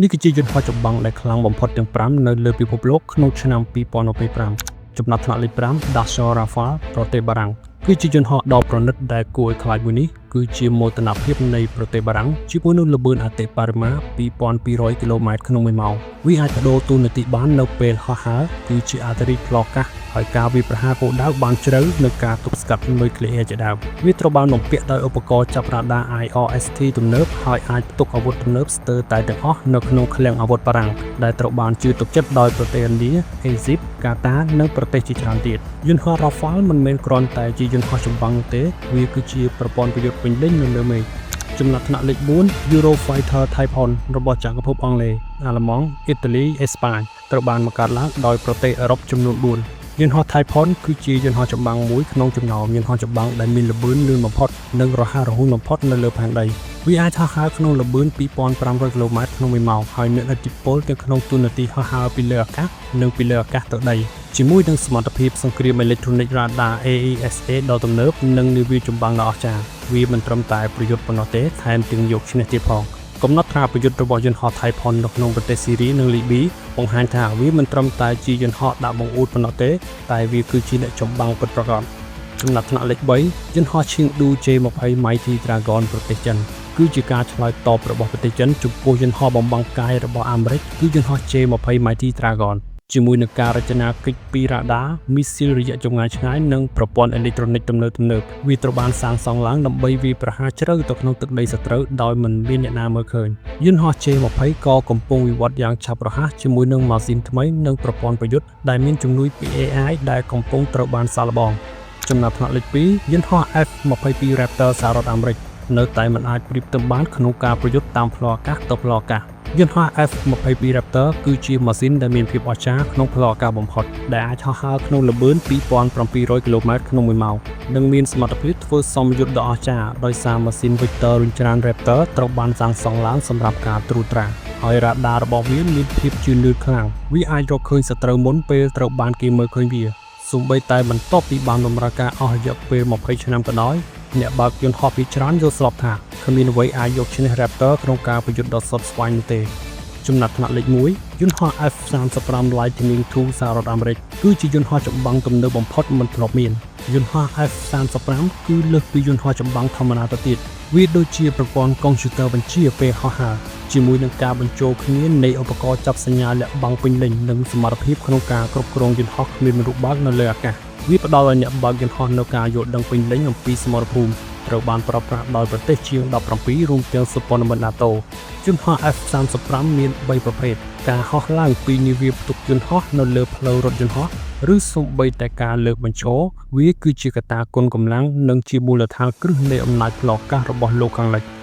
នេះគឺជាយន្តហោះចម្បាំងដែលខ្លាំងបំផុតទាំង5នៅលើពិភពលោកក្នុងឆ្នាំ2025ចំណាត់ថ្នាក់លេខ5 Dassault Rafale ប្រទេសបារាំងគឺជាយន្តហោះដ៏ប្រណិតដែលគួរឲ្យខ្លាចមួយនេះគឺជាមោទនភាពនៃប្រទេសបារាំងជាមួយនឹងល្បឿនអតិបរមា2200គីឡូម៉ែត្រក្នុងមួយម៉ោងវាអាចប្ដូរតួនាទីបាននៅពេលហោះហើរគឺជាអធិរាជផ្លូវអាកាសហើយការវាយប្រហារគោលដៅបានជ្រៅនិងការទប់ស្កាត់នុយក្លេអ៊ែរជាដើមវាត្រូវបានបំពាក់ដោយឧបករណ៍ចាប់រ៉ាដា IRST ទំនើបហើយអាចផ្ទុកអាវុធទំនើបស្ទើរតែទាំងអស់នៅក្នុងឃ្លាំងអាវុធបារាំងដែលត្រូវបានជឿទុកចិត្តដោយប្រទេសឥណ្ឌាអេស៊ីបកាតានិងប្រទេសជាច្រើនទៀតយន្តហោះ Rafale មិនមែនគ្រាន់តែជាយន្តហោះចម្បាំងនោះទេវាគឺជាប្រព័ន្ធប្រយុទ្ធពេញលេញនៅលើមេឃចំណាត់ថ្នាក់លេខ4 Eurofighter Typhoon របស់ចក្រភពអង់គ្លេសអាល្លឺម៉ង់អ៊ីតាលីអេស្ប៉ាញត្រូវបានបង្កើតឡើងដោយប្រទេសអឺរ៉ុបចំនួន4យន្តហោះ Typhoon គឺជាយន្តហោះចម្បាំងមួយក្នុងចំណោមយន្តហោះចម្បាំងដែលមានល្បឿនលឿនបំផុតនិងរហ័សរហួនបំផុតនៅលើផែនដីវាអាចហោះហើរក្នុងល្បឿន2500គីឡូម៉ែត្រក្នុងមួយម៉ោងហើយមានឥទ្ធិពលទាំងក្នុងតួនាទីហោះហើរពីលើអាកាសនិងពីលើអាកាសទៅដីជាមួយនឹងសមត្ថភាពសង្គ្រាមអេឡិចត្រូនិក Radar AESA ដ៏ទំនើបនិងនាវាចម្បាំងដ៏អស្ចារ្យវាមិនត្រឹមតែប្រយុទ្ធប៉ុណ្ណោះទេថែមទាំងយកឈ្នះទៀតផងកំណត់ត្រាប្រយុទ្ធរបស់យន្តហោះ Typhoon នៅក្នុងប្រទេសស៊ីរីនិងលីប៊ីបង្ហាញថាវាមិនត្រឹមតែជាយន្តហោះដាក់បង្អួតប៉ុណ្ណោះទេតែវាគឺជាអ្នកចម្បាំងពិតប្រាកដចំណាត់ថ្នាក់លេខ3យន្តហោះ Chengdu J-20 Mighty Dragon ប្រទេសចិនគឺជាការឆ្លើយតបរបស់ប្រទេសចិនចំពោះយន្តហោះបំបាំងកាយរបស់អាមេរិកគឺយន្តហោះ J-20 Mighty Dragon ជាមួយនឹងការរចនាកិច្ចពីរ៉ាដាមីស៊ីលរយៈចម្ងាយឆ្ងាយនិងប្រព័ន្ធអេឡិចត្រូនិកទំនើបៗវាត្រូវបានសាងសង់ឡើងដើម្បីវាយប្រហារជ្រៅទៅក្នុងទឹកដីសត្រូវដោយមិនមានអ្នកណាមើលឃើញយន្តហោះ J-20 ក៏កំពុងវិវត្តយ៉ាងឆាប់រហ័សជាមួយនឹងម៉ាស៊ីនថ្មីនិងប្រព័ន្ធប្រយុទ្ធដែលមានជំនួយពី AI ដែលកំពុងត្រូវបានសាកល្បងចំណាត់ថ្នាក់លេខ2យន្តហោះ F-22 Raptor សហរដ្ឋអាមេរិកនៅតែមិនអាចប្រៀបផ្ទឹមបានក្នុងការប្រយុទ្ធតាមផ្លូវអាកាសទៅផ្លូវអាកាសយន្តហោះ F-22 Raptor គឺជាម៉ាស៊ីនដែលមានភាពអស្ចារ្យក្នុងផ្លូវអាកាសបំផុតដែលអាចហោះហើរក្នុងល្បឿន2700គីឡូម៉ែត្រក្នុងមួយម៉ោងនិងមានសមត្ថភាពធ្វើសមយុទ្ធដ៏អស្ចារ្យដោយសារម៉ាស៊ីន Vector រុញច្រាន Raptor ត្រូវបានសាងសង់ឡើងសម្រាប់ការត្រួតត្រាហើយរ៉ាដារបស់វាមានភាពជឿនលឿនខ្លាំងវាអាចរកឃើញសត្រូវមុនពេលត្រូវបានគេមើលឃើញវាសូម្បីតែបន្ទាប់ពីបានបម្រើការអស់រយៈពេល20ឆ្នាំក៏ដោយអ្នកបើកយន្តហោះភាគច្រើនយល់ស្របថាគ្មានអ្វីអាចយកឈ្នះ Raptor ក្នុងការប្រយុទ្ធដ៏ស្វិតស្វាញនោះទេចំណាត់ថ្នាក់លេខ1យន្តហោះ F-35 Lightning II សហរដ្ឋអាមេរិកគឺជាយន្តហោះចម្បាំងទំនើបបំផុតមិនធ្លាប់មានយន្តហោះ F-35 គឺលើសពីយន្តហោះចម្បាំងធម្មតាទៅទៀតវាដូចជាប្រព័ន្ធកុំព្យូទ័របញ្ជាពេលហោះហើរជាមួយនឹងការបញ្ចូលគ្នានៃឧបករណ៍ចាប់សញ្ញាលាក់បាំងពេញលេញនិងសមត្ថភាពក្នុងការគ្រប់គ្រងយន្តហោះគ្មានមនុស្សបើកនៅលើអាកាសវាផ្ដល់ឲ្យអ្នកបើកយន្តហោះនូវការយល់ដឹងពេញលេញអំពីសមរភូមិត្រូវបានប្រើប្រាស់ដោយប្រទេសជាង17រួមទាំងសម្ព័ន្ធមិត្ត NATO យន្តហោះ F-35 មាន3ប្រភេទការហោះឡើងពីនាវាផ្ទុកយន្តហោះនៅលើផ្លូវរថយន្តហោះឬសូម្បីតែការលើកបញ្ឈរវាគឺជាកត្តាគុណកម្លាំងនិងជាមូលដ្ឋានគ្រឹះនៃអំណាចផ្លូវអាកាសរបស់លោកខាងលិច។